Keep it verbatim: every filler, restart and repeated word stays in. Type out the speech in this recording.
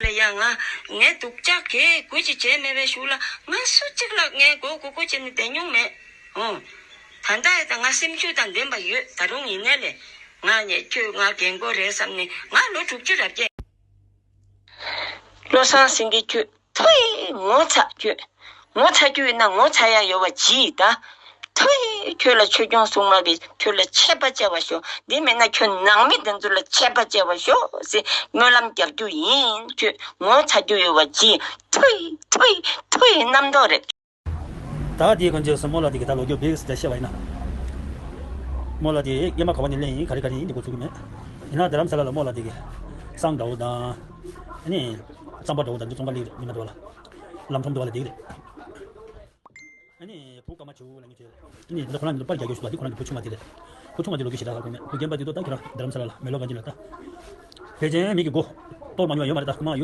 ལ་ཡ་ང་ངས་སྡུག་ཅག་གས་དགོས་ཅི་བྱས་མེད་པའི་གཞུག་ལ་ང་སུ་གཅིག་ལ་ངས་མགོ་སྒུར་སྒུར་བྱས་ནས་བསྡད་མྱོང་མེད། ཨོ། ད་ལྟ་ཡ་ད་ང་སེམས་ཤུགས་དང་ལྡན་པ་ཡོད། ད་རུང་ཡིན་ནའི་ལས་ང་ནས་ཁྱོད་ང་རྒན་གོག་རེད་བསམ་ནས། ང་ལོ་དྲུག་ཅུ་རེ་བརྒྱད། བློ་བཟང་སེང་གེ་ཁྱོད་ཐུ་ཡི་ངོ་ཚ་ཁྱོད། ངོ་ཚ་རྒྱུ་ཡིན་ན་ངོ་ཚ་ཡ་ཡོད་པ་ཇི་ལྟ། ཐུ་ཡི་ཁྱོད་ལ་ཆོས་སྐྱོང་སྲུང་མ་གིས་ཁྱོད་ལ་ཆད་པ་བཅད་པར་ཤོག་འདི་མེད་ན་ཁྱོད་ནང་མི་དེ་ཚོ་ལ་ཆད་པ་བཅད་པར་ཤོག་ཟེར་སྨོན་ལམ་རྒྱག་རྒྱུ་ཡིན། ཁྱོད་ངོ་ཚ་རྒྱུ་ཡོད་པ་ཇི། ཐུ་ཡི་ཐུ་ཡི་ཐུ་ཡི་རྣམ་རྟོག་རེད། ད་དེའི་གོན་ཆས་སུ་རྨོ་ལགས་དེ་གི་ད་ལོ་རྒྱུས་བེག་སི་ད་བཤད་པ་ཡིན་ན། རྨོ་ལགས་དེ་སྔོན་མ་ག་པ་ནས་ལེན་ཡིན། ག་རེ་ག་རེ་ཡིན་དེ་གོ་ཚུགས་ཀྱི་མེད། ཡིན་ན་རྡ་རམ་ས་ལ་ལ་རྨོ་ལགས་དེ་གི་བསང་འདྲ་བོ་དང་། ཨ་ནི། རྩམ་པ་འདྲ་བོ་དང་འདི་ཚོང་ཁང་ལེགས་རེད། མི་མ་འདྲ་བ་ལ། ལམ་ཁྲོམ་འདྲ་བ་ལ་ལེགས་རེད། ཨ་ནི་བུ་ཀ་མ་བྱིའུ་ལ་ཉུ་ཆེ། ཨ་ནི་འདི་ཁོ་རང་གི་པར་རྒྱག་རྒྱུ་ཞུ་ལ། འདི་ཁོ་རང་གི་བུ་ཆུང་མ་དེ་རེད། བུ་ཆུང་མ་དེ་ལོ་རྒྱུས་ཞེ་དྲག་ཧ་གོ་མེད། བུ་རྒན་པ་དེ་ཚོ་ད་ཁྱོད་རང་རྡ་རམ་ས་ལ་ལ་མེ་ལོ་ག་འཇི་ལ་ད། ཕལ་ཆེར་མི་གི་མགོ་གཏོར་མ་མྱོང་ཡོད་མ་རེད། ད་ཁོ་མ་ཡོད།